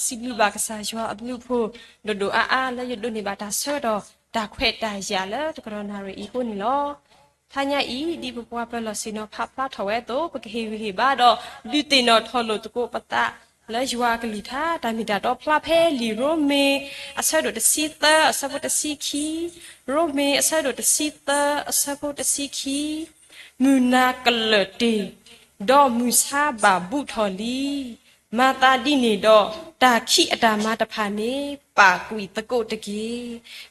စံးဘျုးဘၣ်ကစၢ်ယွၤအဘျုးအဖှိၣ် ဒိၣ်ဒိၣ်အါအါလၢယဒိးန့ၢ်ဘၣ်တၢ်ဆၢကတီၢ် တၢ်ခွဲးတၢ်ယာ်လၢတကတီၢ်နၣ်ရံၣ်အံၤအဃိန့ၣ်လီၤ. တနံၤအံၤ ဒ်ပပှၤပၢၤလီၢ်ဆ့ၣ်နီၤဖးဖျါထီၣ်ဝဲအသိး ပကဟ့ၣ်ဂံၢ်ဟ့ၣ်ဘါဒီး ဒုးသ့ၣ်နီၣ်ထီၣ်လိာ်သကိးပသး လၢယွၤအကလုၢ်ကထါ တၢ်မ့ၢ်တၢ်တီဖျါဖဲလံာ်ရိမ့ၤ အဆၢဒိၣ်တဆံသၢ အဆၢဖိတဆံခံ, ရိမ့ၤအဆၢဒိၣ်တဆံသၢ အဆၢဖိတဆံခံ, မုၢ်နၤကလၢာ်တ့ၢ်, ဒီးမုၢ်ဆါဘၣ်ဘူးထီၣ်လံ. မၤသးဒ်န့ၣ်ဒီး တၢ်ခံးအတၢ်မၤတဖၣ်န့ၣ် ပာ်ကွံာ်သကိးတက့ၢ်.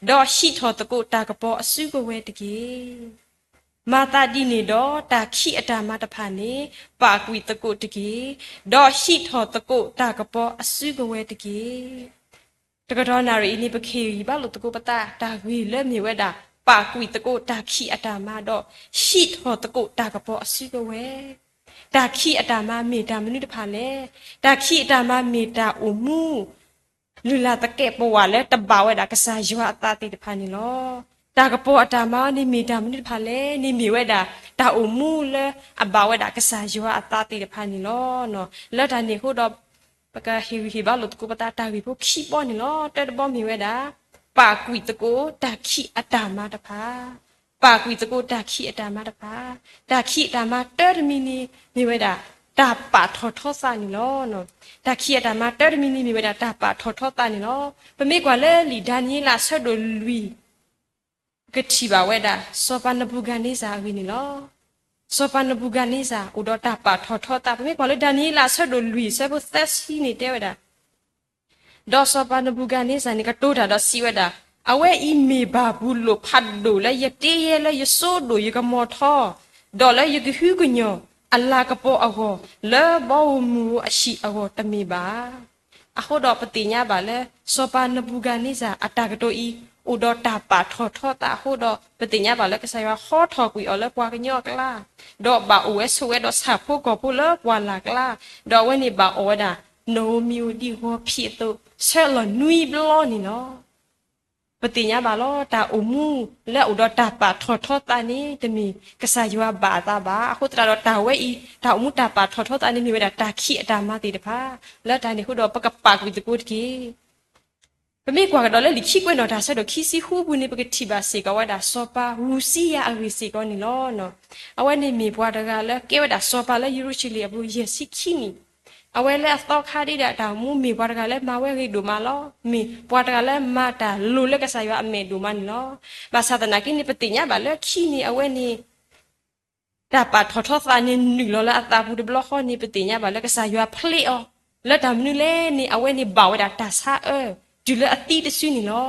ဒီးဟံးထီၣ်သကိးတၢ်ကပီၤအစုကဝဲၤတက့ၢ်. မၤသးဒ်န့ၣ်ဒီး တၢ်ခံးအတၢ်မၤတဖၣ်န့ၣ် ပာ်ကွံာ်သကိးတက့ၢ်. ဒီးဟံးထီၣ်သကိးတၢ်ကပီၤအစုကဝဲၤတက့ၢ်. တကတီၢ်နၣ်ရံၣ်အံၤန့ၣ် ပကဟ့ၣ်ဂံၢ်ဘါလိာ်သကိးပသး တၢ်ဂ့ၢ်လၢမ့ၢ်ဝဲဒၣ် ပာ်ကွံာ်သကိးတၢ်ခံးအတၢ်မၤဒီး ဟံးထီၣ်သကိးတၢ်ကပီၤအစုကဝဲၤ တၢ်ခံးအတၢ်မၤမ့ၢ်တၢ်မနုၤတဖၣ်လဲၣ်. တၢ်ခံးအတၢ်မၤမ့ၢ်တၢ်အိၣ်မူ လုၢ်လၢ်သကဲးပဝးလၢတဘၣ်ဝဲဒၣ်ကစၢ်ယွၤအသးသ့ၣ်တဖၣ်န့ၣ်လီၤ. တၢ်ကပီၤအတၢ်မၤန့ၣ်မ့ၢ်တၢ်မနုၤတဖၣ်လဲၣ်န့ၣ် မ့ၢ်ဝဲဒၣ်တၢ်အိၣ်မူလၢအဘၣ်ဝဲဒၣ်ကစၢ်ယွၤအသးသ့ၣ်တဖၣ်န့ၣ်လီၤ. လၢတၢ်န့ၣ်အဃိဒီး ပကဟ့ၣ်ဂံၢ်ဟ့ၣ်ဘါလိာ်သကိးပသးတၢ်ဂ့ၢ်ဖိခံဘီန့ၣ်လီၤ. တၢတဘီမ့ၢ်ဝဲဒၣ် ပာ်ကွံာ်သကိးတၢ်ခံးအတၢ်မၤတဖၣ် ပာ်ကွံာ်သကိးတၢ်ခံးအတၢ်မၤတဖၣ်, တၢ်ခံးအတၢ်မၤတၢတမံၤန့ၣ် မ့ၢ်ဝဲဒၣ် တၢ်ပာ်ထီၣ်ထီသးန့ၣ်လီၤ. တၢ်ခံးအတၢ်မၤတၢတမံၤန့ၣ် မ့ၢ်ဝဲဒၣ်တၢ်ပာ်ထီၣ်ထီသးန့ၣ်လီၤ. ပမ့ၢ်ကွၢ်လၢလံာ်ဒၤနံးယ့လးအဆၢဒိၣ်လွံၢ် ပကထံၣ်ဘၣ်ဝဲဒၣ် စီၤပၤနဘူၤခၣ်န့စၢ်အဂ့ၢ်န့ၣ်လီၤ. စီၤပၤနဘူၤခၣ်န့စၢ် အိၣ်ဒီးတၢ်ပာ်ထီၣ်ထီသး ပမ့ၢ်ကွၢ်လၢဒၤနံးယ့လးအဆၢဒိၣ်လွံၢ်အဆၢဖိသၢဆံန့ၣ်တဲဝဲဒၣ် ဒီးစီၤပၤနဘူၤခၣ်န့စၢ်န့ၣ် ကတိၤတၢ်ဒီးစံးဝဲဒၣ်, အဝဲအံၤမ့ၢ်ဘၤဘူလိၣ်ဖးဒိၣ်လၢယတ့ယဲလၢယစိဒိၣ်ယကမီၤထီ, ဒီးလၢယကဟုကညီၢ်အလၤကပီၤအဂီၢ်, လၢဘီဧိၤမုၢ်ဧိၤအဟံၣ်အဂီၢ်တမ့ၢ်ဘၣ်. အဃိဒီးပသ့ၣ်ညါဘၣ်လၢ စီၤပၤနဘူၤခၣ်န့စၢ်အတၢ်ကတိၤအံၤ အိၣ်ဒီးတၢ်ပာ်ထီၣ်ထီသးအဃိဒီး ပသ့ၣ်ညါဘၣ်လၢကစၢ်ယွၤဟီထီၣ်ကွံာ်အီၤလၢပှၤကညီအကျါ, ဒီးဘၣ်အိၣ်ဝဲဆိးဝဲဒီးဆၣ်ဖိကီၢ်ဖိလၢပှၢ်လၢ်ကျါ, ဒီးအဝဲန့ၣ်ဘၣ်အီၣ်ဝဲဒၣ် နိဧိၤမံၤဧိၤဒ်ဂီၤဖံးအသိး ဆၢလီၤနွံဘျီန့ၣ်လီၤ. ပသ့ၣ်ညါဘၣ်လီၤ တၢ်အိၣ်မူလၢအအိၣ်ဒီးတၢ်ပာ်ထီၣ်ထီသးန့ၣ် တမ့ၢ်ကစၢ်ယွၤဘၣ်အသးဘၣ်. အဃိသတးဒီးတၢ်ဝဲအံၤ တၢ်အိၣ်မူတၢ်ပာ်ထီၣ်ထီသးန့ၣ် မ့ၢ်ဝဲဒၣ်တၢ်ခံးအတၢ်မၤသ့ၣ်တဖၣ်, လၢတၢ်န့ၣ်အဃိဒီး ပကပာ်ကွံာ်သကိးတက့ၢ်. ပမ့ၢ်ကွၢ်ကဒီးလၢလံာ်ခံကွဲးနီၣ်တၢ်ဆၢဒိၣ်ခံဆံဃုပူၤန့ၣ် ပကထံၣ်ဘၣ်စ့ၢ်ကီးဝဲဒၣ် စီၤပၤဧူစံယၤအဂ့ၢ်စ့ၢ်ကီးန့ၣ်လီၤ. အဝဲန့ၣ်မ့ၢ်ပှၤတဂၤလၢကဲဝဲဒၣ်စီၤပၤလၢယရူၤၡလ့ၣ်အပူၤယဲၢ်ဆံခံနံၣ်, အဝဲလၢအသီခါဒ်ဒီးအတၢ်အိၣ်မူမ့ၢ်ပှၤတဂၤလၢမၤဝဲဂ့ၤဒိၣ်မးလီၤ. မ့ၢ်ပှၤတဂၤလၢမၤတၢ်လိၤလၢကစၢ်ယွၤအမဲာ်ဒိၣ်မးန့ၣ်လီၤ. ဘၣ်ဆၣ်သနာ်က့န့ၣ် ပသ့ၣ်ညါဘၣ်လၢခံန့ၣ် အဝဲန့ၣ် တၢ်ပာ်ထီၣ်ထီသးန့ၣ် နုာ်လီၤလၢအသးပူၤတဘျီဃီန့ၣ် ပသ့ၣ်ညါဘၣ်လၢကစၢ်ယွၤဖျ့အီၤ, လၢတၢ်မနုၤလဲၣ်န့ၣ် အဝဲန့ၣ်ဘၣ်ဝဲဒၣ်တၢ်ဆါအၢ တုၤလၢအသံတစုန့ၣ်လီၤ.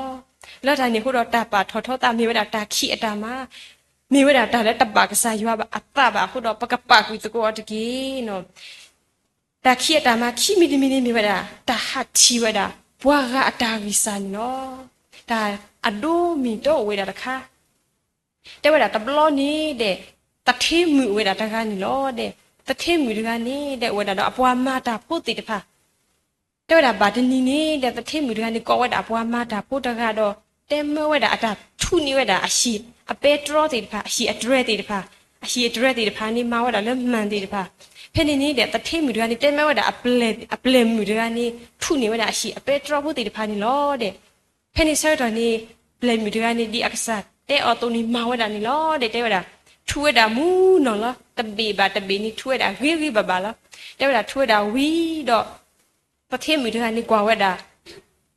လၢတၢ်န့ၣ်အဃိဒီး တၢ်ပာ်ထီၣ်ထီသးမ့ၢ်ဝဲဒၣ်တၢ်ခံးအတၢ်မၤ, မ့ၢ်ဝဲဒၣ်တၢ်လၢတဘၣ်ကစၢ်ယွၤအသးဘၣ်အဃိဒီး ပကပာ်ကွံာ်သကိးအီၤတက့ၢ်. တၢ်ခံးအတၢ်မၤခံမံၤတမံၤန့ၣ်မ့ၢ်ဝဲဒၣ် တၢ်ဟးထံၣ်ဝဲဒၣ် ပှၤဂၤအတၢ်ဂံၢ်စၢ်န့ၣ်လီၤ. တၢ်အဒိမ့ၢ်တအိၣ်ဝဲဒၣ်တခါ တဲဝဲဒၣ်တဘျီန့ၣ်ဒီး သထ့မုၣ်အိၣ်ဝဲဒၣ်တဂၤန့ၣ်လီၤဒီး သထ့မုၣ်တဂၤန့ၣ်ဒီး အိၣ်ဝဲဒၣ်ဒီးအပှၤမၤတၢ်ဖိသ့ၣ်တဖၣ်, တဲဝဲဒၣ်ဘၣ်တနံၤန့ၣ်ဒီး သထ့မုၣ်တဂၤန့ၣ် ကိးဝဲဒၣ်အပှၤမၤတၢ်ဖိတဂၤဒီး တဲမၢဝဲဒၣ်အတၢ်ထူးန့ၢ်ဝဲဒၣ်အဟံၣ်အပဲတြီသ့ၣ်တဖၣ်, အဟံၣ်အတြဲၤသ့ၣ်တဖၣ်, အဟံၣ်အတြဲၤသ့ၣ်တဖၣ်န့ၣ် မၤဝဲဒၣ်လၢမၢ်သ့ၣ်တဖၣ်, ဖဲန့ၣ်န့ၣ်ဒီး သထ့မုၣ်တဂၤန့ၣ် တဲမၢဝဲဒၣ် အပျဲၢ်မုၣ်တဂၤန့ၣ် ထူးန့ၢ်ဝဲဒၣ်အဟံၣ်အပဲတြီဖိသ့ၣ်တဖၣ်န့ၣ်လီၤဒီး ဖဲန့ၣ်ဆၢကတီၢ်န့ၣ် ပျဲၢ်မုၣ်တဂၤန့ၣ် ဒ်အကစၢ်တဲအီၤအသိးန့ၣ် မၤဝဲဒၣ်န့ၣ်လီၤဒီး တဲဝဲဒၣ် ထူးဝဲဒၣ်မူနီၢ်လီၤ. တဘ့ၣ်ဘၣ်တဘ့ၣ်န့ၣ် ထူးဝဲဒၣ်ဂ့ၤဂ့ၤဘၣ်ဘၣ်လီၤ. တဲဝဲဒၣ်ထူးဝဲဒၣ်ဝံၤဒီး သထ့မုၣ်တဂၤန့ၣ်ကွၢ်ဝဲဒၣ်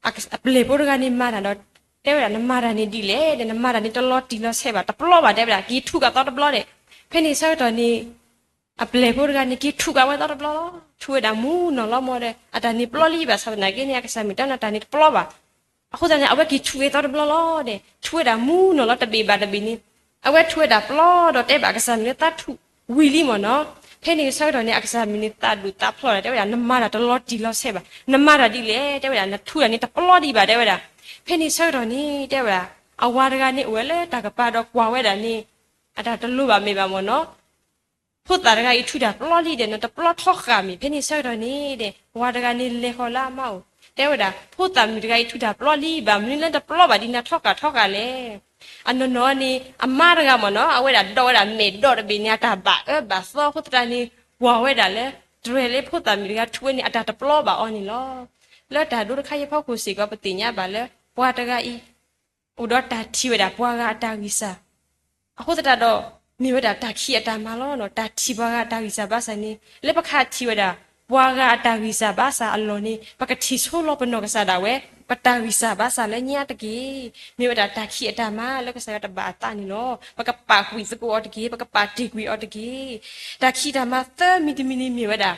အပျဲၢ်ဖိတဂၤန့ၣ်မၤတၢ်ဒီး တဲဝဲဒၣ် နမၤတၢ်န့ၣ်ဒ်လဲၣ်ဒီး နမၤတၢ်န့ၣ်တလီၤတံၢ်လီၤဆဲးဘၣ် တပျီဘၣ် တဲဝဲဒၣ် က့ၤထူးကသီတဘျီဒီး ဖဲန့ၣ်ဆၢကတီၢ်န့ၣ် အပျဲၢ်ဖိတဂၤန့ၣ် က့ၤထူးကဝဲသီတဘျီလီၤ. ထူးဝဲဒၣ်မူနီၢ်လီၤမၢ်ဒီး အတၢ်န့ၣ်ပျီလံဘၣ်ဆၣ်သနာ်က့န့ၣ် အကစၢ်မုၣ်တဲနၤတၢ်န့ၣ်တပျီဘၣ်. အဃိသတးန့ၣ် အဝဲက့ၤထူးက့ၤသီတဘျီလီၤဒီး ထူးဝဲဒၣ်မူနီၢ်လီၤ တဘ့ၣ်ဘၣ်တဘ့ၣ်န့ၣ် အဝဲထူးဝဲဒၣ်ပျီဒီးတဲဘၣ်အကစၢ်မုၣ်လၢသးထူးဝံၤလံမၢ်နီၤ. ဖဲန့ၣ်ဆၢကတီၢ်န့ၣ် အကစၢ်မုၣ်န့ၣ်သးဒူၣ်သးဖျိးဒီး တဲဝဲဒၣ် နမၤတၢ်တလီၤတံၢ်လီၤဆဲးဘၣ် နမၤတၢ်ဒ်လဲၣ် တဲဝဲဒၣ် နထူးတၢ်န့ၣ်တပျီဒံးဘၣ် တဲဝဲဒၣ်. ဖဲန့ၣ်ဆၢကတီၢ်န့ၣ် တဲဝဲဒၣ် အဝၤတဂၤန့ၣ်အိၣ်ဝဲလၢတၢ်ကပၤဒီးကွၢ်ဝဲဒၣ်န့ၣ် အတၢ်တလိၤဘၣ်မ့ၢ်ဘၣ်မၢ်နီၤ ဖိသၣ်တဂၤအံၤထူးတၢ်ပျီလံဒီး နတပျီထီဃာ်မ့ၢ်. ဖဲန့ၣ်ဆၢကတီၢ်န့ၣ်ဒီး ဝၤတဂၤန့ၣ်လဲၤဃီၤလၢအမါအိၣ် တဲဝဲဒၣ် ဖိသၣ်မုၣ်တဂၤအံၤထူးတၢ်ပျီလံဘၣ် မနုၤလၢတပျီဘၣ်ဒ်နၤထီဃာ်ထီဃာ်လဲၣ်. အနီၢ်နီၢ်န့ၣ် အမါတဂၤမၢ်နီၤ အဝဲဒၣ်ဒီးဝဲဒၣ်မဲာ်ဒီးတဘ့ၣ်န့ၣ် အတၢ်ဘၣ်အၢဘၣ်သီအဃိသတးန့ၣ် ကွၢ်ဝဲဒၣ်လၢ တြဲၤလၢဖိသၣ်မုၣ်တဂၤထူးဝဲန့ၣ် အတၢ်တပျီဘၣ်အီၤန့ၣ်လီၤ. လၢတၢ်ဒိတခါအံၤအဖီခိၣ်စ့ၢ်ကီး ပသ့ၣ်ညါဘၣ်လၢ ပှၤတဂၤအံၤ အိၣ်ဒီးတၢ်ထံၣ်ဝဲဒၣ်ပှၤဂၤအတၢ်ဂံၢ်စၢ်, အဃိသတးဒီး မ့ၢ်ဝဲဒၣ်တၢ်ခံးအတၢ်မၤလီၤ. တၢ်ထံၣ်ပှၤဂၤအတၢ်ဂံၢ်စၢ်ဘါစၢ်န့ၣ် လၢပကထံၣ်ဝဲဒၣ် ပှၤဂၤအတၢ်ဂံၢ်စၢ်ဘါစၢ်အလီၢ်န့ၣ် ပကထံၣ်ဆိလီၤပနီၢ်ကစၢ်ဒၣ်ဝဲ ပတၢ်ဂံၢ်စၢ်ဘါစၢ်လၢညါတက့ၢ်. မ့ၢ်ဝဲဒၣ်တၢ်ခံးအတၢ်မၤလၢကစၢ်ယွၤတဘၣ်အသးန့ၣ်လီၤ. ပကပာ်ကွံာ်သကိးအီၤတက့ၢ်, ပကပာ်တ့ၢ်ကွံာ်အီၤတက့ၢ်. တၢ်ခံးတၢ်မၤသၢမံၤတမံၤန့ၣ်မ့ၢ်ဝဲဒၣ်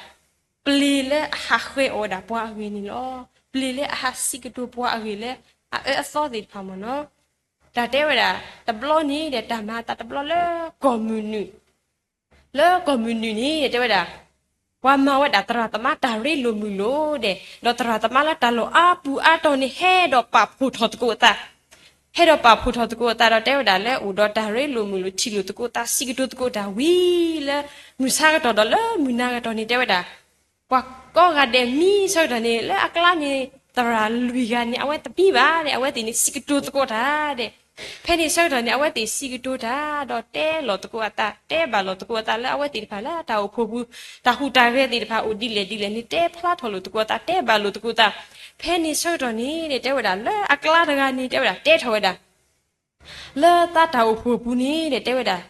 ပျ့ၤလၢအဟးဃဲၤအီၣ်ဝဲဒၣ်ပှၤအဂ့ၢ်န့ၣ်လီၤ. ပျ့ၤလၢအဟးစံးကတိၤပှၤအဂ့ၢ်လၢ အအၢအသီသ့ၣ်တဖၣ်မ့ၢ်နီၤ. တၢ်တဲဝဲဒၣ် တဘျီန့ၣ်ဒီး တၢ်မၤအသးတဘျီလၢကီၢ်မုၢ်နုာ်, လၢကီၢ်မုၢ်နုာ်န့ၣ်တဲဝဲဒၣ် ပှၤမၤဝဲဒၣ်သရၣ်သမါတၢ်ရ့လိာ်မုာ်လိာ်ဒီး ဒီးသရၣ်သမါလၢတၢ်လီၢ်အါပူၤအါတီၤန့ၣ် ဟဲဒီးပာ်ဖှိၣ်ထီၣ်သကိးအသး, ဟဲဒီးပာ်ဖှိၣ်ထီၣ်သကိးအသးဒီးတဲဝဲဒၣ်လၢအိၣ်ဒီးတၢ်ရ့လိာ်မုာ်လိာ် ထံၣ်လိာ်သကိးသး စံးကတိၤသကိးတၢ်ဝံၤလၢ မုၢ်ဆါကတီၢ်ဒီးလၢမုၢ်နၤကတီၢ်န့ၣ်တဲဝဲဒၣ် ပှၤကိးဂၤဒဲးမံဆၢကတီၢ်န့ၣ် လၢအကျါန့ၣ် သရၣ်လွံၢ်ဂၤန့ၣ် အဝဲတမံဘၣ်ဒီး အဝဲသ့ၣ်န့ၣ်စံးကတိၤသကိးတၢ်ဒီး ဖဲန့ၣ်ဆၢကတီၢ်န့ၣ် အဝဲသ့ၣ်စံးကတိၤတၢ် ဒီးတဲလီၤသကိးအသး တဲဘၣ်လိာ်သကိးအသးလၢအဝဲသ့ၣ်တဖၣ်လၢတၢ်အိၣ်ဖှိၣ်ပူၤ တၢ်ဟူးတၢ်ဂဲၤသ့ၣ်တဖၣ်အိၣ်ဒ်လဲၣ်ဒ်လဲၣ်န့ၣ် တဲဖျါထီၣ်လိာ်သကိးအသး တဲဘၣ်လိာ်သကိးအသး, ဖဲန့ၣ်ဆၢကတီၢ်န့ၣ် တဲဝဲဒၣ်လၢအကျါတဂၤန့ၣ် တဲဝဲဒၣ်တဲထီၣ်ဝဲဒၣ် လၢသးတၢ်အိၣ်ဖှိၣ်ပူၤန့ၣ်ဒီး တဲဝဲဒၣ်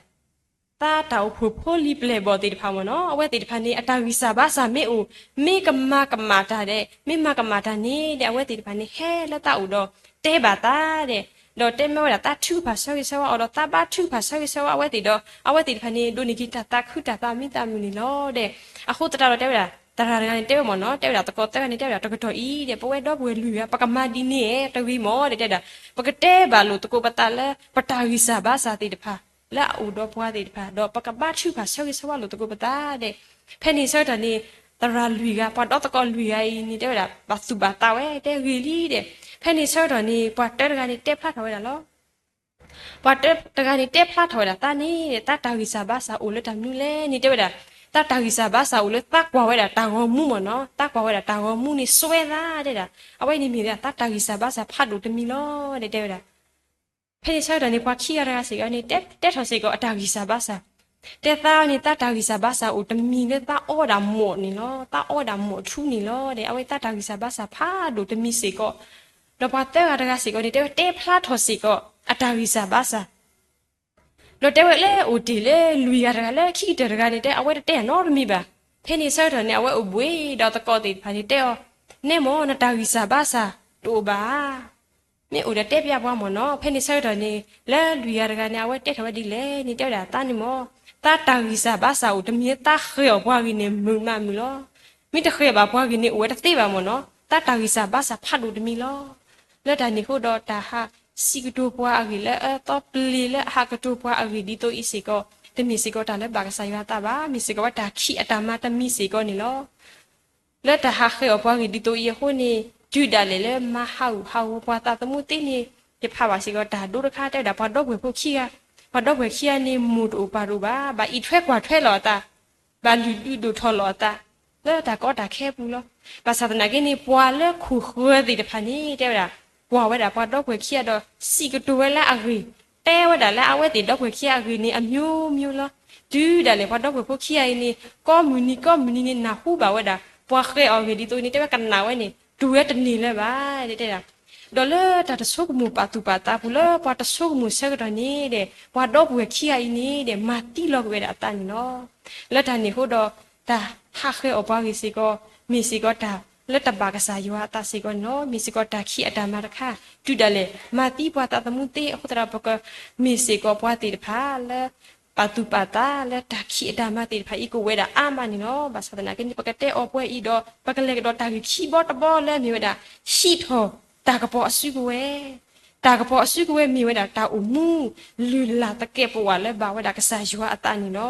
သးတၢ်အိၣ်ဖှိၣ်ဖိလံၤပျဲၢ်ဘီၣ်သ့ၣ်တဖၣ်မ့ၢ်နီၤ အဝဲသ့ၣ်တဖၣ်န့ၣ် အတၢ်ဂံၢ်စၢ်ဘါစၢ်မ့ၢ်အိၣ် မ့ၢ်ကမၤကမၣ်တၢ်ဒီး မ့ၢ်မၤကမၣ်တၢ်န့ၣ်ဒီး အဝဲသ့ၣ်တဖၣ်န့ၣ် ဟဲလၢသးအိၣ်ဒီးတဲဘၣ်သးဒီး ဒီးတဲမ့ၢ်ဝဲဒၣ်သးထုကဖၣ်ဆၢဂ့ၤဆၢဝါအီၤဒီး သးဘါထုကဖၣ်ဆၢဂ့ၤဆၢဝါအဝဲသ့ၣ်ဒီး အဝဲသ့ၣ်တဖၣ်န့ၣ် ဒိးန့ၢ်က့ၤတၢ်သးခုတၢ်သးမံသးမုာ်န့ၣ်လီၤဒီး အဃိသတးဒီးတဲဝဲဒၣ် သရၣ်တဂၤန့ၣ်တဲဝဲမ့ၢ်နီၤ တဲဝဲဒၣ်သကိးသၢဂၤန့ၣ် တဲဝဲဒၣ်တကတီၢ်အံၤဒီး ပဝဲဒီပုၢ်ဝဲၢ်လွံၢ်ဂၤ ပကမၤဒ်န့ၣ်တဂ့ၤမ့ၢ်ဒီး တဲဝဲဒၣ် ပကတဲဘၣ်လိာ်သကိးပသးလၢ ပတၢ်ဂံၢ်စၢ်ဘါစၢ်သ့ၣ်တဖၣ် လၢအအိၣ်ဒီးပှၤသ့ၣ်တဖၣ် ဒီးပကဘါထုကဖၣ်ဆၢဂ့ၤဆၢဝါလိာ်သကိးပသးဒီး ဖဲန့ၣ်ဆၢကတီၢ်န့ၣ် သရၣ်လွံၢ်ဂၤ ပှၤဒီသကိးလွံၢ်ဂၤအံၤန့ၣ် တဲဝဲဒၣ် ဘၣ်သူၣ်ဘၣ်သးဝဲ တဲဂ့ၤလံဒီး ဖဲန့ၣ်ဆၢကတီၢ်န့ၣ် ပှၤတၢတဂၤန့ၣ် တဲဖျါထီၣ်ဝဲဒၣ်လီၤ. ပှၤတၢတဂၤန့ၣ် တဲဖျါထီၣ်ဝဲဒၣ်သးန့ၣ် သးတၢ်ဂံၢ်စၢ်ဘါစၢ်အိၣ်လၢတၢ်မနုၤလဲၣ်န့ၣ် တဲဝဲဒၣ် သးတၢ်ဂံၢ်စၢ်ဘါစၢ်အိၣ်လၢသးကွၢ်ဝဲဒၣ်တၢ်ဂီၤမူမ့ၢ်နီၤ သးကွၢ်ဝဲဒၣ်တၢ်ဂီၤမူန့ၣ်စွဲသးတဲဒၣ် အဝဲန့ၣ်မ့ၢ်ဒၣ်သးတၢ်ဂံၢ်စၢ်ဘါစၢ်ဖးဒိၣ်တမံၤလီၤဒီးတဲဝဲဒၣ် ဖဲန့ၣ်ဆၢကတီၢ်န့ၣ် ပှၤခံဂၤတဂၤစ့ၢ်ကီးန့ၣ် တဲထီၣ်စ့ၢ်ကီးအတၢ်ဂံၢ်စၢ်ဘါစၢ် တဲသးန့ၣ် သးတၢ်ဂံၢ်စၢ်ဘါစၢ်အိၣ်တမံၤလၢသးအီဒၣ်မိာ်န့ၣ်လီၤ သးအီဒၣ်မိာ်ထူန့ၣ်လီၤဒီး အဝဲသးတၢ်ဂံၢ်စၢ်ဘါစၢ်ဖးဒိၣ်တမံၤစ့ၢ်ကီး ဒီးပှၤသၢဂၤတဂၤစ့ၢ်ကီးန့ၣ် တဲဝဲတဲဖျါထီၣ်စ့ၢ်ကီး အတၢ်ဂံၢ်စၢ်ဘါစၢ် ဒီးတဲဝဲလၢအိၣ်တ့ၢ်လၢလွံၢ်ဂၤတဂၤလၢခံကတၢၢ်တဂၤန့ၣ် တဲအဝဲတတဲအနီတမံၤဘၣ်. ဖဲန့ၣ်ဆၢကတီၢ်န့ၣ် အဝဲအိၣ်ဘှံးဒီးသကိးသ့ၣ်တဖၣ်န့ၣ်တဲအီၤ, နဲမ့ၢ်နတၢ်ဂံၢ်စၢ်ဘါစၢ်တအိၣ်ဘၣ်ဧါ မ့ၢ်အိၣ်ဒီးတဲပျးပှၤမ့ၢ်နီၤ. ဖဲန့ၣ်ဆၢကတီၢ်န့ၣ် လၢလွံၢ်ဂၤတဂၤန့ၣ် အဝဲတဲထီၣ်ဝဲဒ်လဲၣ်န့ၣ် တဲဝဲဒၣ်သးန့ၣ်မ့ၢ် သးတၢ်ဂံၢ်စၢ်ဘါစၢ်အိၣ်တမံၤ သးဃဲၤအီၣ်ပှၤဂ့ၢ်န့ၣ် မုာ်မးမုာ်လီၤ. မ့ၢ်တဃဲၤဘၣ်ပှၤဂ့ၢ်န့ၣ် အိၣ်ဝဲတသ့ဘၣ်မ့ၢ်နီၤ. သးတၢ်ဂံၢ်စၢ်ဘါစၢ်ဖးဒိၣ်တမံၤလီၤ. လၢတၢ်န့ၣ်အဃိဒီး တၢ်ဟးစံးကတိၤပှၤအဂ့ၢ်လၢအအၢအသီ ပျ့ၤလၢအဟးကတိၤပှၤအဂ့ၢ်ဒ်သိးအံၤစ့ၢ်ကီး တမ့ၢ်စ့ၢ်ကီးတၢ်လၢဘၣ်ကစၢ်ယွၤအသးဘၣ်. မ့ၢ်စ့ၢ်ကီးဝဲတၢ်ခံးအတၢ်မၤတမံၤစ့ၢ်ကီးန့ၣ်လီၤ. လၢတၢ်ဟးဃဲၤအီၣ်ပှၤဂ့ၢ်ဒ်သိးအံၤအဃိန့ၣ် တုၤဒၣ်လဲာ်လၢမၤဟးဂူာ်ဟးဂီၤပှၤသးသမူသ့န့ၣ် ယဖးဘၣ်စ့ၢ်ကီး တၢ်ဒိတခါတဲဝဲဒၣ် ပှၤဒီပုၢ်ဝဲၢ်ဖိခံဂၤ, ပှၤဒီပုၢ်ဝဲၢ်ခံဂၤန့ၣ် မိၢ်တအိၣ်ပၢ်တအိၣ်ဘၣ်, ဘၣ်အံးထွဲကွၢ်ထွဲလီၤအသး, ဘၣ်လုၢ်ဒုးဒိၣ်ထီၣ်လီၤအသး လၢတၢ်ကီတၢ်ခဲအပူၤလီၤ. ဘၣ်ဆၣ်သနာ်က့န့ၣ် ပှၤလၢခိၣ်ဃၢၤသ့ၣ်တဖၣ်န့ၣ် တဲဝဲဒၣ် ကွၢ်ဝဲဒၣ်ပှၤဒီပုၢ်ဝဲၢ်ခံဂၤဒီး စံးကတိၤဝဲလၢအဂ့ၢ်, တဲဝဲဒၣ်လၢအဝဲသ့ၣ်ဒီပုၢ်ဝဲၢ်ခံဂၤအဂ့ၢ်န့ၣ် အမျိုးမျိုးလီၤ. တုၤဒၣ်လဲာ် ပှၤဒီပုၢ်ဝဲၢ်ဖိခံဂၤအံၤန့ၣ် ကိးမုၢ်နံၤကိးမုၢ်နံၤန့ၣ် နၢ်ဟူဘၣ်ဝဲဒၣ် ပှၤဃဲၤအီၣ်ဂ့ၢ်ဒ်သိးန့ၣ် တဲဝဲကနၣ်ဝဲန့ၣ် တူၢ်ဝဲတန့ၢ်လၢၤဘၣ် တဲဒၣ်. ဒီးလၢတၢ်တဆိကမိၣ်ပာ်သူၣ်ပာ်သးပူၤ လၢပှၤတဆိကမိၣ်ဆၢကတီၢ်န့ၣ်ဒီး ပှၤဒီပုၢ်ဝဲၢ်ခံဂၤအံၤန့ၣ်ဒီး မၤသံလီၤကွံာ်ဝဲဒၣ်အသးန့ၣ်လီၤ. လၢတၢ်န့ၣ်အဃိဒီး တၢ်ဟးဃဲၤအီၣ်ပှၤဂ့ၢ်စ့ၢ်ကီး မ့ၢ်စ့ၢ်ကီးတၢ်လၢတဘၣ်ကစၢ်ယွၤအသးစ့ၢ်ကီးန့ၣ်လီၤ. မ့ၢ်စ့ၢ်ကီးတၢ်ခံးအတၢ်မၤတခါ, တုၤဒၣ်လဲာ် မၤသံပှၤသးသမူသ့အဃိသတးဒီး ပကမ့ၢ်စ့ၢ်ကီးပှၤသ့ၣ်တဖၣ်လၢ ပာ်သူၣ်ပာ်သးလၢတၢ်ခံးအတၢ်မၤသ့ၣ်တဖၣ်အံၤ ကအိၣ်ဝဲဒၣ်အါမးန့ၣ်လီၤ. ဘၣ်ဆၣ်သနာ်က့န့ၣ် ပကတဲအီၤပှဲၤအံၤဒီး ပကလဲၤကဒီးတၢ်ဂ့ၢ်ခံဘီတဘီလၢမ့ၢ်ဝဲဒၣ် ဟံးထီၣ်တၢ်ကပီၤအစုကဝဲၤ, တၢ်ကပီၤအစုကဝဲၤမ့ၢ်ဝဲဒၣ် တၢ်အိၣ်မူလုၢ်လၢ်သကဲးပဝးလၢဘၣ်ဝဲဒၣ်ကစၢ်ယွၤအသးန့ၣ်လီၤ.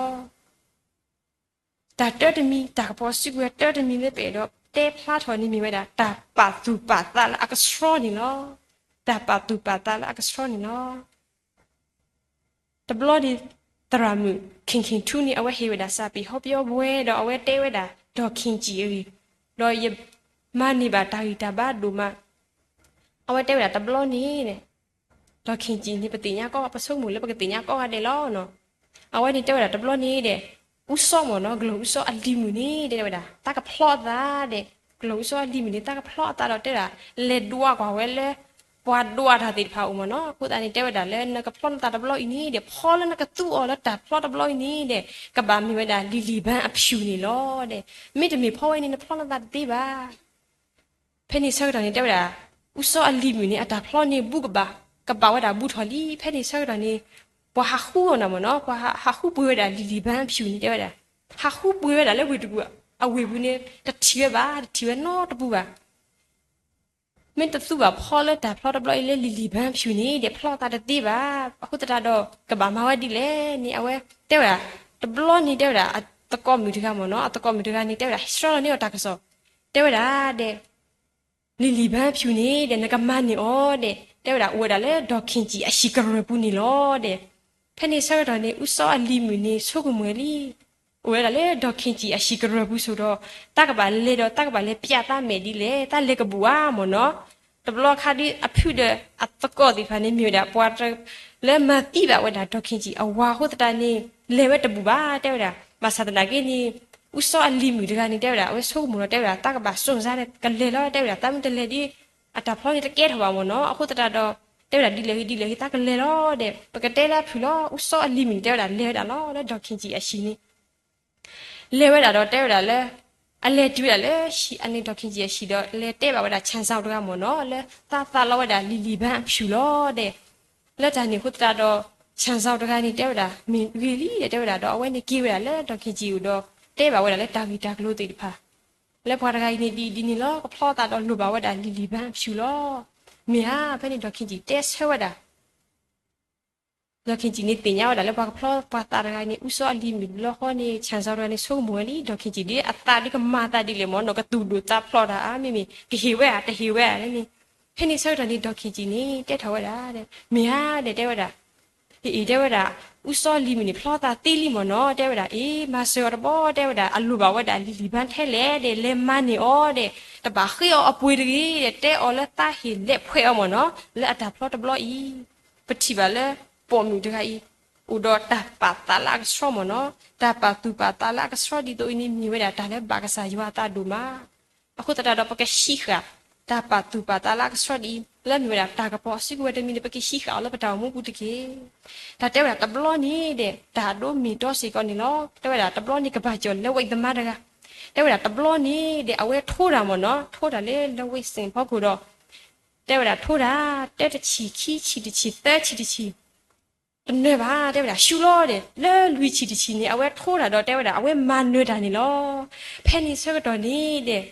တၢ်တၢတမံၤ, တၢ်ကပီၤအစုကဝဲၤတၢတမံၤလၢပအဲၣ်ဒိးတဲဖျါထီၣ်န့ၣ်မ့ၢ်ဝဲဒၣ် တၢ်ပာ်သူၣ်ပာ်သးလၢအကဆှီန့ၣ်လီၤ. တၢ်ပာ်သူၣ်ပာ်သးလၢအကဆှီန့ၣ်လီၤ. တဘျီန့ၣ် သရၣ်မုၣ် ခ့ၣ်ခ့ၣ်ထူန့ၣ် အဝဲဟ့ၣ်ဝဲဒၣ်စၢ်ပ့ၤဟီပယီၤဝဲဒီး အဝဲတဲဝဲဒၣ် ဒီးခ့ၣ်ကၠံၣ်အဂ့ၢ်, ဒီးယမၤန့ၢ်ဘၣ်တၢ်ဂံၢ်တၢ်ဘါဒိၣ်မး အဝဲတဲဝဲဒၣ်တဘျီန့ၣ် ဒီးခ့ၣ်ကၠံၣ်န့ၣ် ပသ့ၣ်ညါကီး ပဆိကမိၣ်လၢပကသ့ၣ်ညါကိးဂၤဒဲးလီၤနီၤ. အဝဲန့ၣ်တဲဝဲဒၣ်တဘျီန့ၣ်ဒီး အူစီမ့ၢ်နီၤ ကလီၤအူစီအလံၤမုၣ်န့ၣ် တဲဝဲဒၣ် တၢ်ကဖျီအသးဒီး ကလီၤအူစီအလံၤမုၣ်န့ၣ် တၢ်ကဖျီအသးဒီးတဲဝဲဒၣ် လဲၤဒွးကွၢ်ဝဲလၢ ပှၤဒွးတၢ်သ့ၣ်တဖၣ်အအိၣ်မ့ၢ်နီၤ. အဃိသတးန့ၣ် တဲဝဲဒၣ်လၢနကဖျီနသးတဘျီအံၤန့ၣ်ဒီး ဖီလၢနကသူအီၤလၢတၢ်ဖျီတဘျီအံၤန့ၣ်ဒီး ကဘၣ်မ့ၢ်ဝဲဒၣ်လံၤလံၤဘၣ်အဖၠူၣ်န့ၣ်လီၤဒီး မ့တမ့ၢ်ဖီဝဲန့ၣ် နဖျီနသးတသ့ဘၣ်. ဖဲန့ၣ်ဆၢကတီၢ်န့ၣ် တဲဝဲဒၣ် အူစီအလံၤမုၣ်န့ၣ် အတၢ်ဖျီန့ၣ် ဘူးကဘၣ်, ကဘၣ်ဝဲဒၣ်ဘူးထီၣ်လံ. ဖဲန့ၣ်ဆၢကတီၢ်န့ၣ် ပှၤဟးဃုအီၤနၤမ့ၢ်နီၤ, ပှၤဟးဃုပှ့ၤဝဲဒၣ်လံၤလံၤဘၣ်အဖၠူၣ်န့ၣ် တဲဝဲဒၣ်, ဟးဃုပှ့ၤဝဲဒၣ်လၢဝ့ၢ်တကူၣ်အဝ့ၢ်ပူၤန့ၣ် တထံၣ်ဝဲဘၣ်, တထံၣ်ဝဲနီတပူၤဘၣ်. မ့ၢ်တသူဘၣ်ဖီလၢတၢ်ဖျီတဘျီအံၤလၢလံၤလံၤဘၣ်အဖၠူၣ်န့ၣ်ဒီး ဖျီသးတသ့ဘၣ်. အဃိသတးဒီး ကဘၣ်မၤဝဲဒ်လဲၣ်န့ၣ် အဝဲတဲဝဲဒၣ်, တဘျီန့ၣ် တဲဝဲဒၣ် အသကိးမုၣ်တဂၤမ့ၢ်နီၤ, အသကိးမုၣ်တဂၤန့ၣ် တဲဝဲဒၣ် ဆှၢလီၤန့ၢ်အီၤတၢ်ကစီၣ်, တဲဝဲဒၣ်ဒီး လံၤလံၤဘၣ်အဖၠူၣ်န့ၣ်ဒီး နကမၤန့ၢ်အီၤဒီး တဲဝဲဒၣ် အိၣ်ဝဲဒၣ်လၢဒီးခ့ၣ်ကၠံၣ်အဟံၣ်ကရၢၢ်ပူၤန့ၣ်လီၤဒီး. ဖဲန့ၣ်ဆၢကတီၢ်န့ၣ် အူစီအလံၤမုၣ်န့ၣ် ဆိကမိၣ်ဝဲလံ, အိၣ်ဝဲဒၣ်လၢဒီးခ့ၣ်ကၠံၣ်အဟံၣ်ကရၢၢ်ပူၤဆိဒီး တၢ်ကဘၣ်လဲၤဒီးတၢ်ကဘၣ်လဲၤပျးသးမဲာ်ဒ်လဲၣ်, တၢ်လဲၤကဘူၣ်ဧါမ့ၢ်နီၤ. တဘျီခါဒ်အဖုဒီးအသကိးသ့ၣ်တဖၣ်န့ၣ် မ့ၢ်ဝဲဒၣ်ပှၤတ လၢမၤသံဘၣ်ဝဲဒၣ်ဒီးခ့ၣ်ကၠံၣ်အဝၤအဃိသတးန့ၣ် လဲၤဝဲတဘူၣ်ဘၣ် တဲဝဲဒၣ်. ဘၣ်ဆၣ်သနာ်က့န့ၣ် အူစီအလံၤမုၣ်တဂၤန့ၣ် တဲဝဲဒၣ် အဝဲဆိကမိၣ်ဒီး တဲဝဲဒၣ် တၢ်ကဘၣ်စိၣ်စါဒီး ကလဲၤလီၤ တဲဝဲဒၣ်, တၢ်မ့ၢ်တလဲၤဒီး အတၢ်ဖျီန့ၣ်တကဲထီၣ်ဘၣ်မ့ၢ်နီၤ. အဃိသတးဒီး တဲဝဲဒၣ် ဒ်လဲၣ်ဂ့ၤဒ်လဲၣ်ဂ့ၤ တၢ်ကလဲၤလီၤဒီး ပကတဲလၢအဖုၣ်လီၤ. အူစီအလံၤမုၣ်န့ၣ် တဲဝဲဒၣ် လဲၤဝဲဒၣ်လီၤလၢဒီးခ့ၣ်ကၠံၣ်အဟံၣ်န့ၣ် လဲၤဝဲဒၣ်ဒီး တဲဝဲဒၣ်လၢ အလဲၤတုၤဝဲဒၣ်လၢဟံၣ်အန့ၣ် ဒီးခ့ၣ်ကၠံၣ်အဟံၣ်ဒီး လဲၤတဲဘၣ်ဝဲဒၣ် ဆၣ်စၢ်တဂၤမ့ၢ်နီၤ လၢသးသးလီဝဲဒၣ်လံၤလံၤဘၣ်အဖၠူၣ်လီၤဒီး. လၢတၢ်န့ၣ်အဃိသတးဒီး ဆၣ်စၢ်တဂၤန့ၣ် တဲဝဲဒၣ် မ့ၢ်ဂ့ၤလံဒီး တဲဝဲဒၣ်ဒီး အဝဲန့ၣ်က့ၤဝဲဒၣ်လၢဒီးခ့ၣ်ကၠံၣ်အအိၣ်ဒီး တဲဘၣ်ဝဲဒၣ်လၢတၢ်ဂ့ၢ်တၢ်ကျိၤသ့ၣ်တဖၣ် လၢပှၤတဂၤအံၤန့ၣ် ဒ်အံၤဒ်န့ၣ်လီၤ ကဖျီသးဒီးလိၣ်ဘၣ်ဝဲဒၣ်လံၤလံၤဘၣ်အဖၠူၣ်လီၤ. မ့ၢ်ဧါ, ဖဲန့ၣ်ဒီးခ့ၣ်ကၠံၣ်တဲဆၢဝဲဒၣ် ဒီးခ့ၣ်ကၠံၣ်န့ၣ်သ့ၣ်ညါဝဲဒၣ်လၢပှၤကဖျီပှၤသးတဂၤန့ၣ် အူစီအလံၤမုၣ်လီၤဃီန့ၣ် ဆၣ်စၢ်တဂၤန့ၣ် ဆိကမိၣ်ဝဲလံ ဒီးခ့ၣ်ကၠံၣ်ဒ်အသးဒ်ကမၤသးဒ်လဲၣ်မ့ၢ်နီၤ ကသူၣ်ဒိၣ်သးဖျိးတၢ်ဧါ မ့မ့ၢ် ကဟ့ၣ်ဝဲဧါ တဟ့ၣ်ဝဲဧါန့ၣ်. ဖဲန့ၣ်ဆၢကတီၢ်န့ၣ် ဒီးခ့ၣ်ကၠံၣ်န့ၣ် တဲထီၣ်ဝဲဒၣ် မ့ၢ်ဧါဒီး တဲဝဲဒၣ် အံၤ တဲဝဲဒၣ် အူစီအလံၤမုၣ်န့ၣ် ဖျီသးသ့လံမ့ၢ်နီၤ တဲဝဲဒၣ် အ့ မၤစၢၤအီၤတဘျီ တဲဝဲဒၣ် အလိၣ်ဘၣ်ဝဲဒၣ်လံၤလံၤဘၣ်ထဲလဲၣ်ဒီး လဲၤမၤန့ၢ်အီၤဒီး တဘၣ်ဃ့အီၤအပှ့ၤတဂ့ၤဒီး တဲအီၤလၢသးဟ့ၣ်လဲၤဖှဲးအီၤမ့ၢ်နီၤ လၢအတၢ်ဖျီတဘျီအံၤ. ပထံၣ်ဘၣ်လၢ ပိာ်မုၣ်တဂၤအံၤ အိၣ်ဒီးတၢ်ပာ်သးလၢအကဆှီမ့ၢ်နီၤ တၢ်ပာ်သူၣ်ပာ်သးလၢအကဆှီဒ်သိးအံၤန့ၣ် မ့ၢ်ဝဲဒၣ်တၢ်လၢဘၣ်ကစၢ်ယွၤအသးဒိၣ်မး. အဃိသတးဒီး ပကဟံးဃာ် တၢ်ပာ်သူၣ်ပာ်သးလၢအကဆှီဒ်အံၤ လၢမ့ၢ်ဝဲဒၣ်တၢ်ကပီၤအစုကဝဲၤတမံၤန့ၣ် ပကဟံးဃာ်အီၤလၢပတၢ်အိၣ်မူပူၤတက့ၢ်. တၢ်တဲဝဲဒၣ်တဘျီန့ၣ်ဒီး တၢ်ဒိးမ့ၢ်တီစ့ၢ်ကီးန့ၣ်လီၤ. တဲဝဲဒၣ်တဘျီန့ၣ် ကဘၣ်ကၠီၣ်လၢဝဲသမားတဂၤ တဲဝဲဒၣ်တဘျီန့ၣ်ဒီး အဝဲထိးတၢ်မ့ၢ်နီၤ ထိးတၢ်လၢလၢဝဲစ့ၣ်ဖီခိၣ်ဒီး တဲဝဲဒၣ်ထိးတၢ် တၢတဆံၣ်ခံဆံၣ်တဆံၣ်သၢဆံၣ်တဆံၣ် တနၢၤဘၣ် တဲဝဲဒၣ် ရှုံးလီၤဒီး လၢလွံၢ်ဆံၣ်တဆံၣ်န့ၣ် အဝဲထိးတၢ်ဒီး တဲဝဲဒၣ် အဝဲမၤနၢၤတၢ်န့ၣ်လီၤ. ဖဲန့ၣ်ဆၢကတီၢ်န့ၣ်ဒီး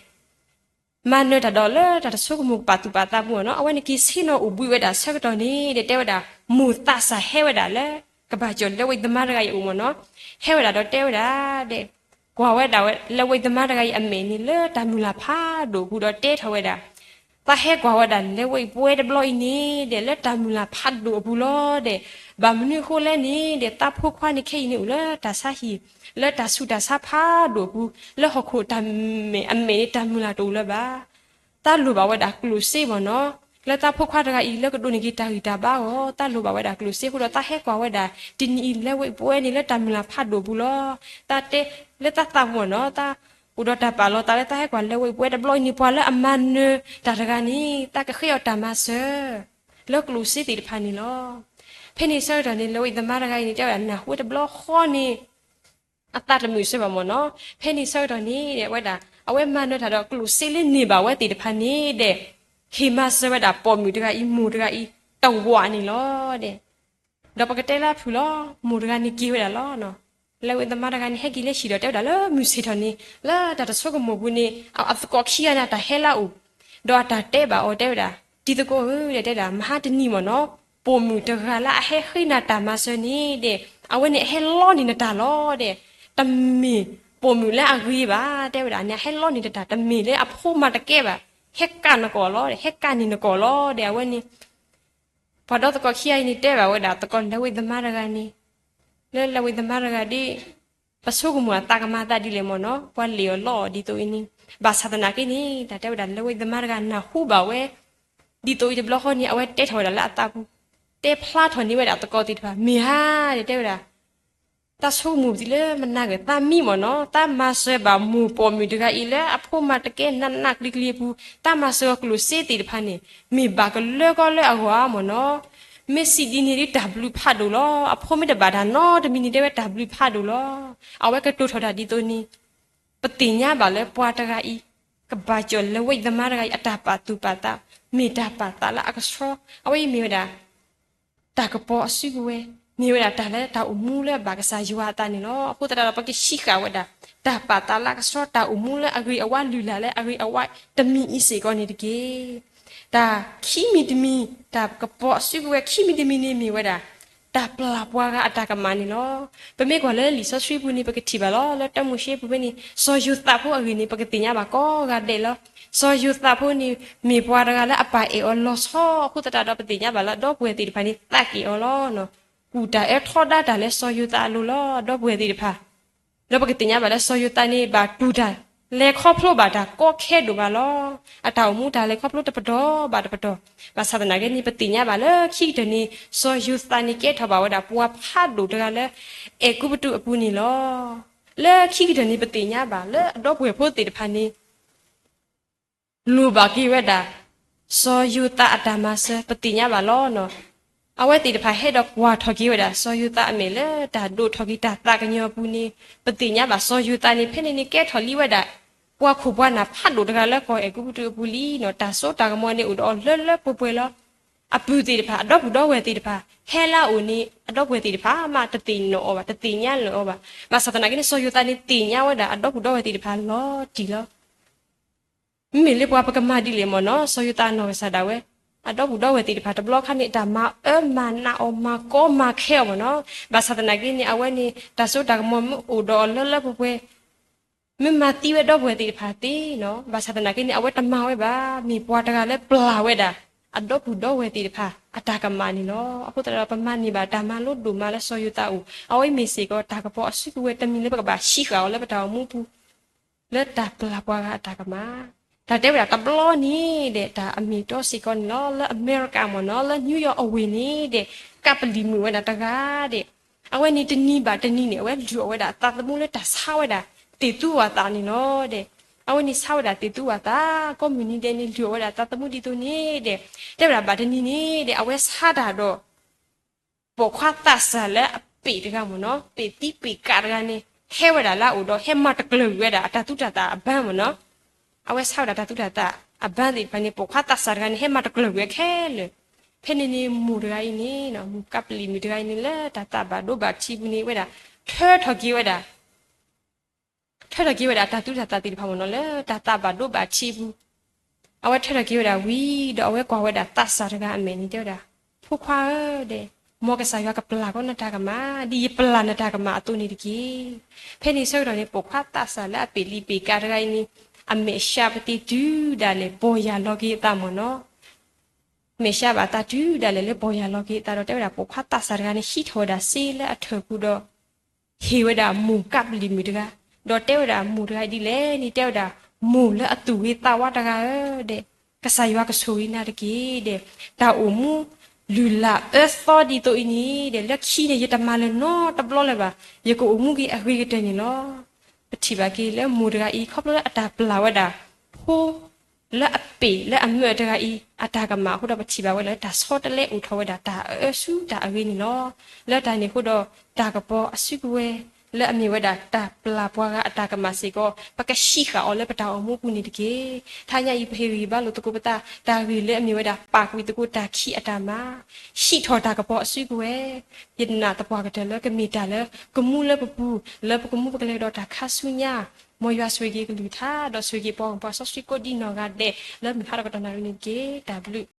မၤနၢၤတၢ်ဒီးလၢတၢ်တဆိကမိၣ်ပာ်သူၣ်ပာ်သးပူၤမ့ၢ်နီၤ အဝဲန့ၣ်က့ၤဆ့ၣ်နီၤအိၣ်ဘှံးဝဲဒၣ်ဆၢကတီၢ်န့ၣ်ဒီး တဲဝဲဒၣ် မိၢ်သးစၢ်ဟဲဝဲဒၣ်လၢ ကဘၣ်ကၠီၣ်လၢဝဲသမားတဂၤအံၤအိၣ်မ့ၢ်နီၤ ဟဲဝဲဒၣ်ဒီးတဲဝဲဒၣ်ဒီး ကွၢ်ဝဲဒၣ်လၢဝဲသမားတဂၤအံၤအမဲာ်န့ၣ် လၢတၢ်မုၢ်လၢ်ဖးဒိၣ်အပူၤဒီးတဲထီၣ်ဝဲဒၣ် သးဟဲကွၢ်ဝဲဒၣ်လၢဝဲပဝဲတဘျီအံၤန့ၣ်ဒီး လၢတၢ်မုၢ်လၢ်ဖးဒိၣ်အပူၤလီၤဒီး ဘၣ်မနုၤအဃိလဲၣ်န့ၣ်ဒီး သးဖိခွါန့ၣ်ခဲအံၤန့ၣ်အိၣ်လၢတၢ်ဆါဟံၣ် လၢတၢ်ဆူးတၢ်ဆါဖးဒိၣ်အပူၤ လၢဟီၣ်ခိၣ်တၢ်မဲာ်အမဲာ်န့ၣ် တၢ်မုၢ်လၢ်တအိၣ်လၢၤဘၣ်. သးလိၣ်ဘၣ်ဝဲဒၣ်ကျိၣ်စ့မ့ၢ်နီၤ လၢသးဖိခွါတဂၤအံၤ လၢကဒိးန့ၢ်က့ၤတၢ်ဂံၢ်တၢ်ဘါအဂီၢ် သးလိၣ်ဘၣ်ဝဲဒၣ်ကျိၣ်စ့အဃိဒီး သးဟဲကွၢ်ဝဲဒၣ် တနံၤအံၤလၢဝဲပဝဲန့ၣ် လၢတၢ်မုၢ်လၢ်ဖးဒိၣ်ပူၤလီၤ. သးတဲ လၢသးသးပူၤမ့ၢ်နီၤ သးအိၣ်ဒီးတၢ်ပာ်လီၤသးလၢသးဟဲကွၢ်လၢဝဲပဝဲတဘျီအံၤန့ၣ် ပှၤလၢအမၤနၢၤတၢ်တဂၤန့ၣ် သးကဃ့အီၤတၢ်မၤစၢၤ လၢကျိၣ်စ့သ့ၣ်တဖၣ်န့ၣ်လီၤ. ဖဲန့ၣ်ဆၢကတီၢ်န့ၣ် လၢဝဲသမားတဂၤအံၤန့ၣ် တဲဝဲဒၣ် နၢ်ဟူတဘျီဃီန့ၣ် အသးတမုာ်စၢၤဘၣ်မ့ၢ်နီၤ. ဖဲန့ၣ်ဆၢကတီၢ်န့ၣ် ဝဲဒၣ် အဝဲမၤနၢၤတၢ်ဒီးကျိၣ်စ့လၢန့ၢ်ဘၣ်ဝဲသ့ၣ်တဖၣ်န့ၣ်ဒီး ဟ့ၣ်မၤစၢၤဝဲဒၣ်ပိာ်မုၣ်တဂၤအံၤ မိၢ်တဂၤအံၤ တဝာ်န့ၣ်လီၤဒီး ဒီးပကတဲလၢအဖုၣ်လီၤ မိၢ်တဂၤန့ၣ်က့ၤဝဲဒၣ်လီၤ. လၢဝဲသမားတဂၤန့ၣ် ဟဲက့ၤလၢဟံၣ်ဒီးတဲဝဲဒၣ်လၢမုၢ်ဆ့ၣ်ထီၣ်န့ၣ် လၢတၢ်တဆိကမိၣ်ပူၤန့ၣ် အသကိးခံဂၤန့ၣ် တၢ်ဟဲလၢအအိၣ် ဒီးအတၢ်တဲဘၣ်အီၤတဲဝဲဒၣ် တံၤသကိးဧၢ ဒီးတဲဒၣ် မဟါတနံၤမ့ၢ်နီၤ ပိာ်မုၣ်တဂၤလၢအဟဲဃ့နၤတၢ်မၤစၢၤန့ၣ်ဒီး အဝဲန့ၣ်အဟဲလီန့ၢ်နတၢ်လီၤဒီး တမ့ၢ်ပိာ်မုၣ်လၢအဂ့ၤဘၣ် တဲဝဲဒၣ်န့ၣ် အဟဲလီန့ၢ်နတၢ် တမ့ၢ်လၢအဖိမၤတကဲဘၣ် ဟဲကၣ်နကိာ်လီၤဒီး ဟဲကၣ်န့ၢ်နကိာ်လီၤဒီး အဝဲန့ၣ် ပှၤဒီသကိးခံဂၤအံၤန့ၣ် တဲဘၣ်ဝဲဒၣ်သကိးလၢဝဲသမားတဂၤန့ၣ် လၢလၢဝဲသမားတဂၤဒ် ပဆိကမိၣ်အသးကမၤသးဒ်လဲၣ်မ့ၢ်နီၤ ပှၤလ့ၣ်အီၤလီအီၤဒ်သိးအံၤန့ၣ် ဘၣ်ဆၣ်သနာ်က့န့ၣ် တၢ်တဲဝဲဒၣ်လၢဝဲသမားတဂၤနၢ်ဟူဘၣ်ဝဲ ဒ်သိးအံၤတဘျီဃီန့ၣ် အဝဲတဲထီၣ်ဝဲဒၣ်လၢအသးပူၤ တဲဖျါထီၣ်န့ၢ်ဝဲဒၣ်သကိးသ့ၣ်တဖၣ် မ့ၢ်ဧါဒီးတဲဝဲဒၣ် တၢ်ဆိကမိၣ်ပသံလၢမနၤဂ့ၤ သးမံမ့ၢ်နီၤ, တၢ်မၤစၢၤဘၣ်မိၢ်ပိာ်မုၣ်တဂၤအံၤလၢအဖိမၤတကဲနးနးကျံၤကျံၤအပူၤ, တၢ်မၤစၢၤအီၤကျိၣ်စ့သ့ၣ်တဖၣ်န့ၣ် မ့ၢ်ဘၣ်ကလၢကီလၢအဂီၢ်ဧါမ့ၢ်နီၤ. မ့ၢ်စံးဒ်န့ၣ်ဒ်တၢ်ဘျုးဖးဒိၣ်လီၤ. အဖိမ့ၢ်တဘၣ်တၢ်နီတမံၤန့ၣ် တဲဝဲတၢ်ဘျုးဖးဒိၣ်လီၤ. အဝဲကတိၤထီၣ်တၢ်ဒ်သိးန့ၣ် ပသ့ၣ်ညါဘၣ်လၢပှၤတဂၤအံၤ ကဘၣ်ကၠီၣ်လၢဝဲသမားတဂၤအံၤ အတၢ်ပာ်သူၣ်ပာ်သး, မ့ၢ်တၢ်ပာ်သးလၢအကဆှီ, အဝဲအံၤမ့ၢ်ဝဲဒၣ် တၢ်ကပီၤအစုကဝဲၤ, မ့ၢ်ဝဲဒၣ်တၢ်လၢတၢ်အိၣ်မူလၢအဘၣ်ကစၢ်ယွၤအသးန့ၣ်လီၤ. အဃိသတးဒီး ပကဟံးဃာ်ဝဲဒၣ် တၢ်ပာ်သးလၢအကဆှီ, တၢ်အိၣ်မူလၢအဂ့ၤအဝါ လုၢ်လၢ်လၢအဂ့ၤအဝါတမံၤအံၤစ့ၢ်ကီးန့ၣ်တက့ၢ်. တၢ်ခံမံၤတမံၤ တၢ်ကပီၤအစုကဝဲၤခံမံၤတမံၤန့ၣ်မ့ၢ်ဝဲဒၣ် တၢ်ပျၢ်ပှၤဂၤအတၢ်ကမၣ်န့ၣ်လီၤ. ပမ့ၢ်ကွၢ်လၢလံာ်စီဆှံပူၤန့ၣ် ပကထံၣ်ဘၣ်လီၤ. လၢတၢမိၤၡ့ပူၤဖဲန့ၣ် စီၤယိၤသးဖိအဂ့ၢ်န့ၣ် ပကသ့ၣ်ညါဘၣ်ကိးဂၤဒဲးလီၤ. စီၤယိၤသးဖိန့ၣ် မ့ၢ်ပှၤတဂၤလၢအပၢ်အဲၣ်အီၤလီၤဆီ, အဃိသတးဒီး ပသ့ၣ်ညါဘၣ်လၢအဒီပုၢ်ဝဲၢ်သ့ၣ်တဖၣ်န့ၣ် သးက့ၣ်အီၤလီၤ. ကူၣ်တၢ်အၢထီဒါတၢ်လၢစီၤယိၤသးအလိၤလီၤ, အဒီပုၢ်ဝဲၢ်သ့ၣ်တဖၣ်. ဒီးပကသ့ၣ်ညါဘၣ်လၢစီၤယိၤသးန့ၣ် ဘၣ်တူၢ်တၢ်လဲၤခီဖျိဘၣ်တၢ်ကီခဲဒိၣ်မးလီၤ. အတၢ်အိၣ်မူတၢ်လဲၤခီဖျိတပတီၢ်ဘၣ်တပတီၢ်, ဘၣ်ဆၣ်သနာ်က့န့ၣ် ပသ့ၣ်ညါဘၣ်လၢခံကတၢၢ်န့ၣ် စီၤယိၤသးန့ၣ်ကဲထီၣ်ဘၣ်ဝဲဒၣ်ပှၤဖးဒိၣ်တဂၤလၢ အဲၤကူပတူးအပူၤန့ၣ်လီၤ. လၢခံကတၢၢ်န့ၣ် ပသ့ၣ်ညါဘၣ်လၢအဒီပုၢ်ဝဲၢ်ဖိသ့ၣ်တဖၣ်န့ၣ် လိၣ်ဘၣ်က့ၤဝဲဒၣ် စီၤယိၤသးအတၢ်မၤစၢၤ ပသ့ၣ်ညါဘၣ်လီၤ. အဝဲသ့ၣ်တဖၣ်ဟဲဒီးကွၢ်ထီၣ်က့ၤဝဲဒၣ် စီၤယိၤသးအမဲာ်လၢတၢ်ဒိၣ်ထီၣ်က့ၤတၢ်သးကညီၤအပူၤန့ၣ် ပသ့ၣ်ညါဘၣ်စီၤယိၤသးန့ၣ် ဖဲန့ၣ်န့ၣ်ကဲထီၣ်လံဝဲဒၣ် ပှၤခိၣ်ပှၤနၢ်ဖးဒိၣ်တဂၤလၢကီၢ်အဲၤကူပတူးအပူၤလံနီၤ. တၢ်စိတၢ်ကမီၤန့ၣ်အိၣ်ဒီးအီၤလၢလၢပှဲၤပှဲၤလီၤ. အပုၢ်သ့ၣ်တဖၣ် အဒီပုၢ်ဒီဝဲၢ်သ့ၣ်တဖၣ် ဟဲလၢအအိၣ်န့ၣ် အဒီပုၢ်ဝဲၢ်သ့ၣ်တဖၣ်မး တသ့ၣ်နီၣ်အီၤဘၣ် တသ့ၣ်ညါလၢၤအီၤဘၣ်. ဘၣ်ဆၣ်သနာ်က့န့ၣ် စီၤယိၤသးန့ၣ်သ့ၣ်ညါဝဲဒၣ်အဒီပုၢ်ဒီဝဲၢ်သ့ၣ်တဖၣ်လီၤတံၢ်လီၤ. မ့မ့ၢ်လၢပှၤပကမၤဒ်လဲၣ်မ့ၢ်နီၤ, စီၤယိၤသးအနီၢ်ကစၢ်ဒၣ်ဝဲ အဒီပုၢ်ဒီဝဲၢ်သ့ၣ်တဖၣ်တဘျီခါန့ၣ် တၢ်မၤအၢမၤနးအီၤ မၤကီမၤခဲအီၤမ့ၢ်နီၤ. ဘၣ်ဆၣ်သနာ်က့န့ၣ် အဝဲန့ၣ် တၢ်စိတၢ်ကမီၤမ့ၢ်အိၣ်ဒီးအီၤလၢလၢပှဲၤပှဲၤ, မ့ၢ်မၤသံဝဲဒီပုၢ်ဝဲၢ်သ့ၣ်တဖၣ်သ့နီၤ, ဘၣ်ဆၣ်သနာ်က့န့ၣ် အဝဲတမၤဝဲဘၣ်. မ့ၢ်ပှၤတဂၤလၢပျၢ်ဝဲဒၣ် အဒီပုၢ်ဒီဝဲၢ်သ့ၣ်တဖၣ်အတၢ်ကမၣ်န့ၣ်လီၤ. အဃိသတးဒီး ပမၤန့ၢ်ဘၣ်တၢ်မၤလိဒိၣ်မးလၢစီၤယိၤသးအအိၣ်, အဝဲမ့ၢ်စ့ၢ်ကီးတၢ်ကပီၤအစုကဝဲၤတမံၤလၢပကဘၣ်ဟံးဃာ်အီၤလၢပတၢ်အိၣ်မူပူၤ လၢတၢ်ပျၢ်ပှၤဂၤအတၢ်ကမၣ်. တၢ်တဲဝဲဒၣ်တဘျီန့ၣ်ဒီး တၢ်အမ့ၢ်တီစ့ၢ်ကီးန့ၣ်လီၤ. လၢအမဲရကၤမ့ၢ်နီၤ, လၢ New York အဝ့ၢ်န့ၣ်ဒီး ကးပလံၤမုၣ်ဝဲဒၣ်တဂၤဒီး အဝဲန့ၣ်တနံၤဘၣ်တနံၤန့ၣ် အဝဲလုၢ်အီၣ်ဝဲဒၣ်အသးသမူလၢတၢ်ဆါဝဲဒၣ် သ့ၣ်သူဝၣ်သးန့ၣ်လီၤဒီး အဝဲန့ၣ်ဆါဝဲဒၣ်သ့ၣ်သူဝၣ်သး ကိးမုၢ်နံၤဒဲးန့ၣ် လုၢ်အီၣ်ဝဲဒၣ်အသးသမူဒ်သိးန့ၣ်ဒီး တဲဝဲဒၣ်ဘၣ်တနံၤန့ၣ်ဒီး အဝဲဆါတၢ်ဒီး ပိာ်ခွါသးစၢ်လၢအပ့ၢ်တဂၤမ့ၢ်နီၤ, ပ့ၢ်သံပ့ၢ်ကးတဂၤန့ၣ် ဟဲဝဲဒၣ်လၢအအိၣ်ဒီး ဟဲမၤတကျၢၤကွံာ်ဝဲဒၣ်အတၢ်သူတၢ်သၣ်အဘါမ့ၢ်နီၤ. အဝဲဆါဝဲဒၣ်တၢ်သူတၢ်သၣ်အဘါသ့ၣ်တဖၣ်န့ၣ် ပိာ်ခွါသးစၢ်တဂၤန့ၣ် ဟဲမၤတကျၢၤကွံာ်ဝဲခဲလၢာ်. ဖဲန့ၣ်န့ၣ် မိၢ်တဂၤအံၤန့ၣ် မိၢ်ကးပလံၤမုၣ်တဂၤအံၤန့ၣ် လၢတၢ်သးဘၣ်ဒိဘၣ်ထံးပူၤန့ၣ် ဝဲဒၣ် ထၢထီၣ်က့ၤဝဲဒၣ် ထၢထီၣ်က့ၤဝဲဒၣ်တၢ်သူတၢ်သၣ်သ့ၣ်တဖၣ်မ့ၢ်နီၤ လၢတၢ်သးဘၣ်ဒိဘၣ်ထံးပူၤ. အဝဲထၢထီၣ်က့ၤဝဲဒၣ်ဝံၤဒီး အဝဲကွၢ်ဝဲဒၣ်သးစၢ်တဂၤအမဲာ်န့ၣ် တဲဝဲဒၣ်, ဖိခွါဧၢဒီး, မ်ကစၢ်ယွၤကပျၢ်ကီးနတၢ်ကမၣ် ဒ်ယပျၢ်နတၢ်ကမၣ်အသိးန့ၣ်တက့ၢ်. ဖဲန့ၣ်ဆၢကတီၢ်န့ၣ် ပိာ်ခွါသးစၢ်လၢအပ့ၢ်လံပ့ၢ်ကးတဂၤအံၤန့ၣ် အမဲာ်ဆှးပသံတုၤဒၣ်လဲာ် ပီၢ်ယၢ်လီၤက့ၤအသးမ့ၢ်နီၤ. မဲာ်ဆှးဘၣ်သးတုၤဒၣ်လဲာ်လၢပီၢ်ယၢ်လီၤက့ၤအသးဒီး တဲဝဲဒၣ်ပိာ်ခွါသးစၢ်တဂၤန့ၣ် ဟံးထီၣ်ဝဲဒၣ်စ့လၢအထၢၣ်ပူၤဒီး ဟ့ၣ်ဝဲဒၣ်မိၢ်ကးပလံၤမုၣ်တဂၤ, ဒီးတဲဝဲဒၣ်မိၢ်တဂၤအံၤဒ်လဲၣ်န့ၣ် တဲဝဲဒၣ်, မိၢ်လၢအသူၣ်ဂ့ၤသးဝါတဂၤဧၢ, ဒီးကစၢ်ယွၤကဆိၣ်ဂ့ၤနၤတက့ၢ်, ဒီး တၢ်အိၣ်မူလုၢ်လၢ်အၢသီဒ်သိးအံၤန့ၣ် ဒီးလၢခံန့ၣ် ယတမၤလၢၤနီတဘျီလၢၤဘၣ်, ယကအိၣ်မူက့ၤအဂ့ၤကတၢၢ်န့ၣ်လီၤ. ပထံၣ်ဘၣ်က့ၤလၢမိၢ်တဂၤအံၤ ခီဖျိလၢအတၢ်ပျၢ်ဝဲဒၣ် ဖိ လၢအပ့ၢ်လၢအမၢတဂၤအံၤ အတၢ်ကမၣ်အဃိဒီး ပထံၣ်ဘၣ်ဝဲလၢတၢ်ဆီတလဲအိၣ်ထီၣ်ဝဲဒၣ်တၢ်အၢဆူတၢ်အဂ့ၤန့ၣ်လီၤ. လၢတၢ်န့ၣ်အဃိဒီး တၢ်ကပီၤအစုကဝဲၤ လၢအမ့ၢ်ဝဲဒၣ်တၢ်ပျၢ်ပှၤဂၤအတၢ်ကမၣ်စ့ၢ်ကီး ပကဟံးဃာ်အီၤလၢပတၢ်အိၣ်မူပူၤန့ၣ်တက့ၢ်. ထါညါအံၤ ပဟ့ၣ်ဂံၢ်ဘါလိာ်သကိးပသး တၢ်ဂ့ၢ်လၢအမ့ၢ်ဝဲဒၣ်ပာ်ကွံာ်သကိးတၢ်ခံးအတၢ်မၤ ဟံးထီၣ်တၢ်ကပီၤအစုကဝဲၤ, ယနာ်သပှၢ်ကတၢၢ်လၢကမ့ၢ်တၢ်လၢကမူလၢပပူၤ လၢပကမူပကလဲၤကဒီးတၢ်ခါဆူညါ, မ်ယွၤဆိၣ်ဂ့ၤက့ၤကလုၢ်ကထါ ဒီးဆိၣ်ဂ့ၤက့ၤပှၤဂီၢ်ပှၤစီဆှံကိးဒံနီၢ်ဂၤဒဲး လၢမုၢ်ဟါဒီးကတီၢ်နၣ်ရံၣ်န့ၣ်တက့ၢ်. တၢ်ဘျုး